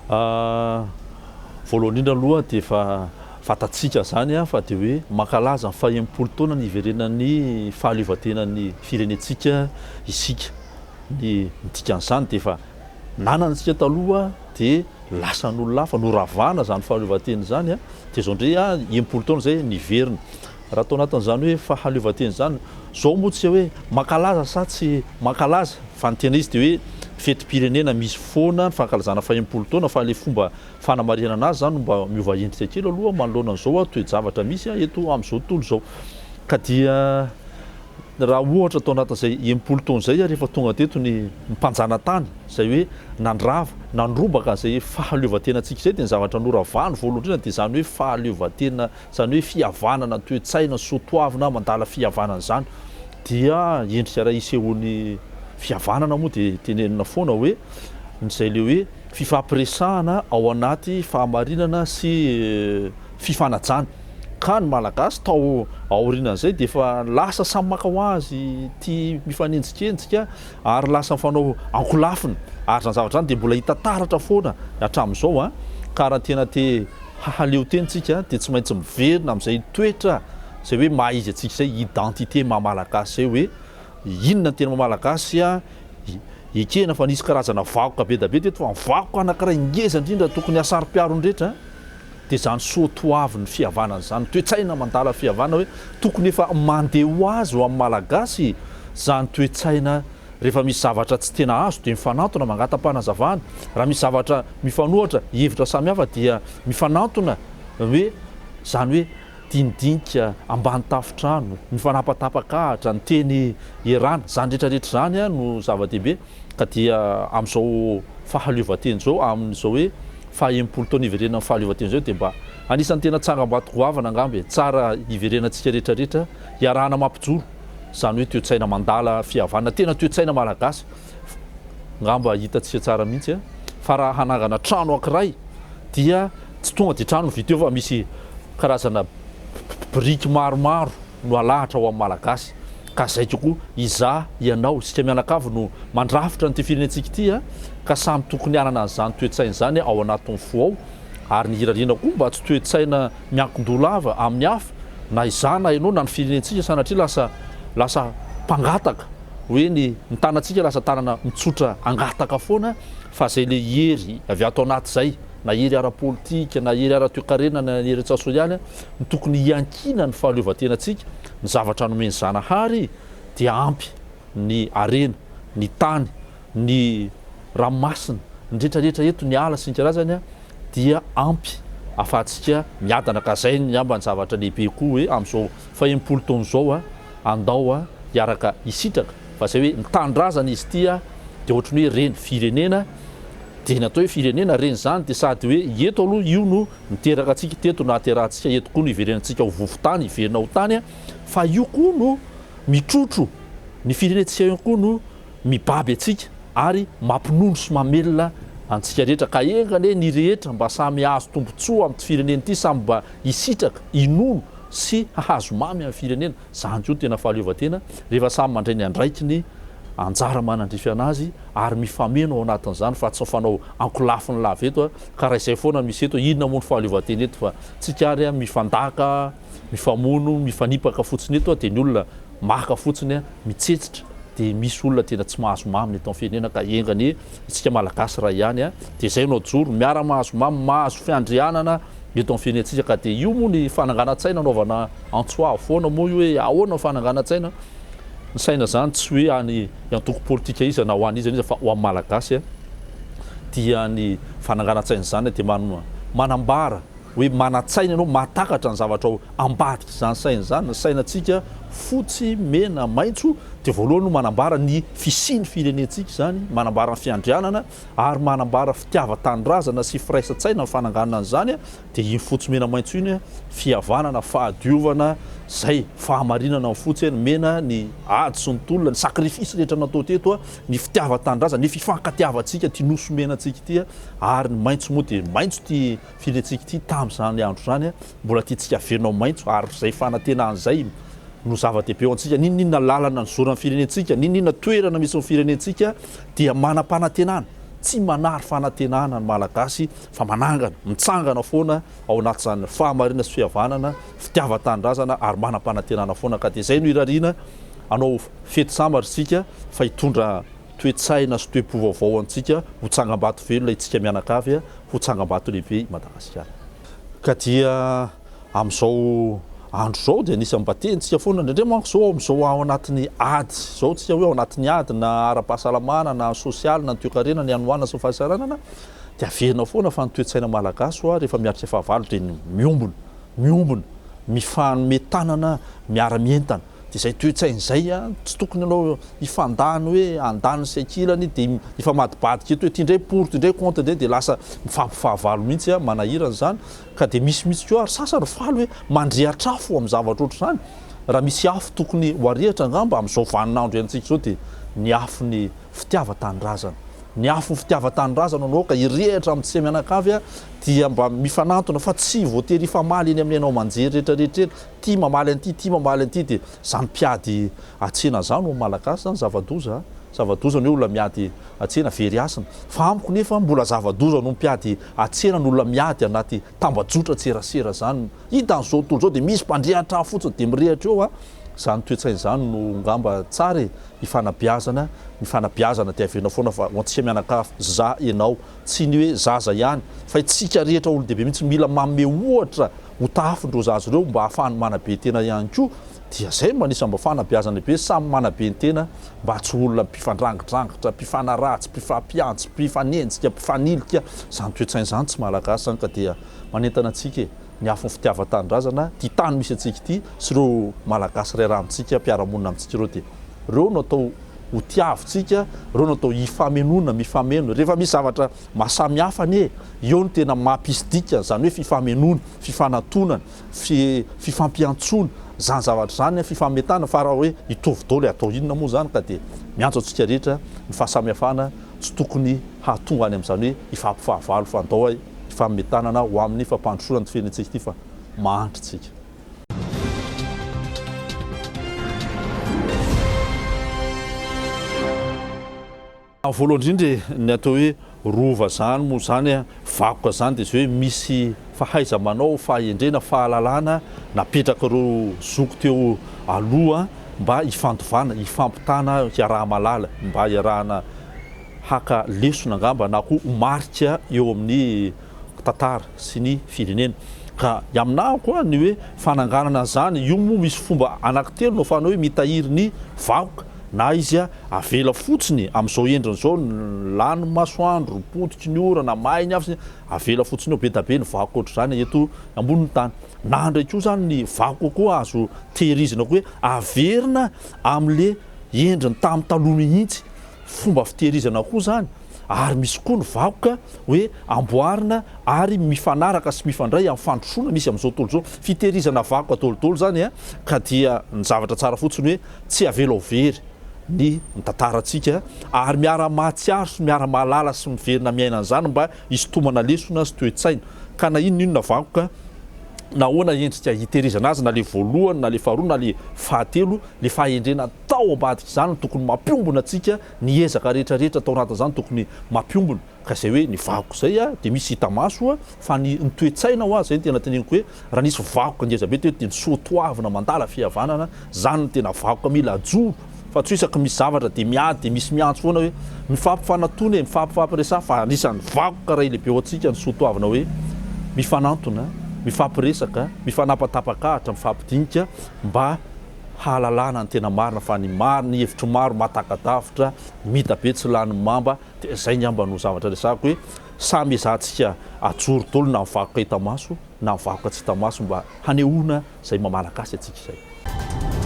Voalohany indrindra aloha dia efa fantatsika izany fa dia hoe mankalaza ny faha-enimpolo taona niverenan'ny fahaleovantenan'ny firenentsika isika. Ny dikan'izany dia efa nanana isika taloha dia lasan'olona hafa, noravana izany fahaleovantena izany dia izao indray 60 taona izay niverina. Raha tao anatin'izany hoe fahaleovantena izany, izao moa tsy hoe mankalaza sa tsy mankalaza fa ny tena izy dia hoe fetim-pirenena misy foana ny fankalazana faha-enimpolo taona fa ilay fomba fanamarihana anazy izany no mba miova endrika kely aloha manoloana an'izao toe-javatra misy eto amin'izao tontolo izao. Ka dia raha ohatra tao anatin'izay 60 taona izay rehefa tonga teto ny mpanjanatany izay hoe nandrava, nandrombaka an'izay fahaleovantenantsika izay dia ny zavatra noravany voalohany indrindra dia izany hoe fahaleovantena Izany hoe fihavanana, toe-tsaina, soatoavina mandala fihavanana izany dia endrika iray isehoan'ny fihavanana moa dia tenenina foana hoe izay ilay hoe fifampiresahana ao anaty fahamarinana sy fifanajana. Ka ny Malagasy tao aorianan'izay dia efa lasa samy maka ho azy, tia mifanenjikenjika ary lasa mifanao ankolafiny. Ary izany zavatra izany dia mbola hita taratra foana hatramin'izao an! Ka raha tena te hahaleo tena isika dia tsy maintsy miverina amin'izay toetra izay hoe maha izy antsika izay, identité maha Malagasy izay hoe inona ny tena maha Malagasy an! Ekena fa nisy karazana vakoka be dia be teto fa ny vakoka anankiray ngeza indrindra tokony hahasaro-piaro ny rehetra dia izany soatoavin'ny fihavanana izany, toe-tsaina mandala fihavanana hoe tokony efa mandeha ho azy ho amin'ny Malagasy izany toe-tsaina rehefa misy zavatra tsy tena azo dia mifanantona mangata-panazavana, raha misy zavatra mifanohatra hevitra samihafa dia mifanantona hoe izany hoe dinidinika ambany tafontrano, mifanapatapak'ahitra, ny teny ierana, izany rehetra rehetra izany no zava-dehibe ka dia amin'izao fahaleovantena izao, amin'izao hoe faha 60 taona hiverenan'ny fahaleovantena izao dia mba anisan'ny tena tsangambato goavana angamba e, tsara hiverenantsika rehetra rehetra hiarahana mampijoro izany hoe toe-tsaina mandala fihavanana, tena toe-tsaina malagasy ngamba hitantsika tsara mihitsy fa raha hanangana trano ankiray dia tsy tonga dia trano no vita eo fa misy karazana biriky maromaro no alahatra ho amin'ny malagasy ka zay kokoa izaho, ianao, isika mianakavy no mandrafitra an'ity firenentsika ity ka samy tokony hanana an'izany toe-tsaina izany ao anatin'ny fo ao ary ny hirariana koa mba tsy toe-tsaina miankin-doha lava amin'ny hafa na izaho na ianao na ny firenentsika sanatria lasa lasa mpangataka hoe ny ny tanantsika lasa tanana mitsotra hangataka foana fa zay le hery avy ato anaty zay na hery ara-politika na hery ara-toekarena na hery ara-tsosialy no tokony hiankinan'ny fahaleovantenantsika, ny zavatra nomen'i Zanahary dia ampy ny harena, ny tany, ny ranomasina, ny rehetra rehetra eto, ny ala sy ny karazany dia ampy afahantsika miadana ka zay angamba ny zavatra lehibe koa hoe amin'izao faha-enimpolo taona izao andao hiaraka hisitraka fa zay hoe ny tanindrazana izy ity dia ohatran'ny hoe reny firenena dia ny atao hoe firenena reny izany dia sady hoe eto aloha io no niteraka antsika teto nahaterahantsika eto koa no hiverenantsika ho vovon-tany hiverina ho tany fa io koa no mitrotro ny firenentsika io koa no mibaby antsika ary mampinono sy mamelona antsika rehetra ka enga anie ny rehetra mba samy hahazo tombotsoa amin'ity firenena ity samy mba hisitraka hinono sy hahazo mamy amin'ny firenena izany koa no tena fahaleovantena rehefa samy mandray ny andraikiny anjara manandrify anazy ary mifameno ao anatin'izany fa tsy mifanao ankolafiny lava eto ka raha izay foana no misy eto inona moa ny fahaleovantena eto fa tsika ary mifandaka mifamono mifanipaka fotsiny eto dia ny olona maka fotsiny mitsetsitra dia misy olona tena tsy mahazo mamy ny eto amin'ny firenena ka enga anie isika Malagasy iray ihany dia izay no ajoro miara mahazo mamy mahazo fiandrianana eto amin'ny firenentsika ka dia io moa ny fananganan-tsaina anaovana antso avo foana moa io hoe ahoana ny fananganan-tsaina ny saina izany tsy hoe any antoko politika iza na ho an'iza n'iza fa ho an'ny Malagasy dia ny fananganan-tsaina izany dia manambara hoe manan-tsaina ianao mahatakatra ny zavatra ao ambadik'izany saina izany, ny sainantsika fotsy, mena, maitso dia voalohany aloha manambara ny fisian'ny firenentsika izany, manambara ny fiandrianana ary manambara fitiavan-tanindrazana sy firaisan-tsaina ny fananganana an'izany dia iny fotsy mena maitso iny fihavanana, fahadiovana, izay, fahamarinana ny fotsy, ny mena ny ady sy ny tolona, ny sacrifice rehetra natao teto, ny fitiavan-tanindrazana, ny fifankatiavantsika ity nosy mena antsika ity ary ny maitso moa dia maitso ity firenentsika ity tamin'izany andro izany, mbola tiantsika averina ho maitso ary izay fanantenana izay no zava-dehibe ho antsika, n'inon'inona lalana nizoran'ny firenentsika, n'inon'inona toerana misy ny firenentsika dia manam-panantenana. Tsy manary fanantenana ny Malagasy fa manangana, mitsangana foana ao anatin'izany fahamarinana sy fihavanana, fitiavan-tanindrazana ary manam-panantenana foana ka dia izay no irariana hanao fety sambatra isika fa hitondra toe-tsaina sy toe-po vaovao ho antsika ho tsangambato velona itsika mianakavy ho tsangambato lehibe i Madagasikara. Ka dia amin'izao andro izao dia anisan'ny mba tenintsika foana, indraindray manko izao amin'izao ao anatin'ny ady izao tsika hoe ao anatin'ny ady na ara-pahasalamana na sosialy na ny toekarena, ny hanoanana sy ny fahasahiranana dia averina foana fa ny toe-tsaina malagasy hoa rehefa miatrika fahavalo dia ny miombona, miombona, mifanome tanana, miara-mientana. Dia izay toe-tsaina izay an, tsy tokony ianao hifandany hoe andaniny sy ankilany dia hifamadibadika eto hoe ity indray pour, ity indray contre indray dia lasa mifampifahavalo mihitsy an, manahirana izany. Ka dia misy mihitsy koa ary sasany faly hoe mandrehatra afo amin'ny zavatra ohatr'izany. Raha misy afo tokony ho arehitra angamba amin'izao vaninandro iainantsika izao dia ny afon'ny fitiavan-tanindrazana. Ny afon'ny fitiavan-tanindrazana no aoka hirehitra amintsika mianakavy dia mba mifanantona fa tsy voatery hifamaly eny amin'ny haino aman-jery rehetra rehetra eny. Ity mamaly an'ity, ity mamaly an'ity dia izany mpiady an-tsena izany ho an'ny Malagasy izany zava-doza a! Zava-doza ny hoe olona miady an-tsena very hasina. Fa amiko nefa mbola zava-doza noho ny mpiady an-tsena ny olona miady anaty tambajotran-tserasera izany. Hita an'izao tontolo izao dia misy mpandrehatra fotsiny dia mirehatra eo a! Izany toe-tsaina izany no ngamba tsara e! Ifanabeazana, ny fanabeazana dia averina foana fa ho antsika mianakavy, za, ianao, tsy ny hoe zaza ihany fa isika rehetra olon-dehibe mihitsy mila manome ohatra ho tahafin-dreo zaza ireo mba hahafahany manabe tena ihany koa dia zay no anisan'ny mba fanabeazana lehibe samy manabe ny tena mba tsy ho olona mpifandrangidrangitra, mpifanaratsy, mpifampiantsy, mpifanenjika, mpifanilika, zany toe-tsaina zany tsy malagasy zany ka dia manentana antsika e, ny afon'ny fitiavan-tanindrazana, ity tany misy antsika ity sy ireo malagasy iray rà amintsika, mpiara-monina amintsika ireo dia ireo no atao ho tiavintsika, ireo no atao hifamenoana, mifameno, rehefa misy zavatra Maha samy hafa anie eo no tena mampisy dikany, izany hoe fifamenoana, fifanantonana, fifampiantsoana, izany zavatra izany, fifametana, fa raha hoe hitovy daholo atao inona moa izany ka dia miantso antsika rehetra ny fahasamihafana tsy tokony hahatonga any amin'izany hoe hifampifahavalo fa andao hifanome tanana ho amin'ny fampandrosoana ity firenentsika ity fa mahantra isika. Voalohany indrindra e, ny atao hoe rova zany moa zany a, vakoka zany dia izay hoe misy fahaiza-manao, fahendrena, fahalalana napetrak'ireo zoky teo aloha mba hifandovana, hifampitana, hiaraha-mahalala, mba hiarahana haka lesona angamba na koa ho marika eo amin'ny tantara sy ny firenena. Ka aminah koa ny hoe fananganana an'izany, io moa misy fomba anankitelo no ahafahana hoe mitahiry ny vakoka na izy avela fotsiny amin'izao endriny izao, lany masoandro, potiky ny orana, may ny afo, avela fotsiny eo, be da be ny vakoka ohatr'izany eto ambonin'ny tany. Na indray koa izany ny vakoka koa azo tehirizina koa hoe averina amin'le endriny tamin'ny taloha mihitsy, fomba fitehirizana koa izany, ary misy koa ny vakoka hoe amboarina ary mifanaraka sy mifandray amin'ny fandrosoana misy amin'izao tontolo izao. Fitehirizana vakoka daholo izany ka dia ny zavatra tsara fotsiny hoe tsy avela ho very ny ny tantarantsika ary miara-mahatsiaro sy miara-mahalala sy miverina miaina an'izany mba hisintomana lesona sy toe-tsaina ka na inona inona vakoka na ahoana endrika hitehirizana azy na le voalohany na le faharoa na le fahatelo le fahendrena tao ambadik'izany no tokony mampiombona antsika ny ezaka rehetra rehetra tao anatin'izany tokony mampiombona Ka izay hoe ny vakoka izay dia misy hita maso fa ny ny toe-tsaina hoa izay no tena teneniko hoe raha nisy vakoka ngeza be teto dia ny soatoavina mandala fihavanana izany no tena vakoka mila ajoro fa tsy hoe isaky misy zavatra dia miady dia misy miantso foana hoe mifampifanatona e mifampifampiresaha fa anisan'ny vakoka iray lehibe ho antsika ny soatoavina hoe mifanantona mifampiresaka mifanapatapakahatra mifampidinika mba hahalalana ny tena marina fa ny marina ny hevitry maro mahataka-davitra mita be tsy lany mamba Dia izay ngamba no zavatra resahako hoe samy ezahantsika ajoro daholo na ny vakoka hita maso na ny vakoka tsy hita maso mba hanehoana izay maha Malagasy antsika izay.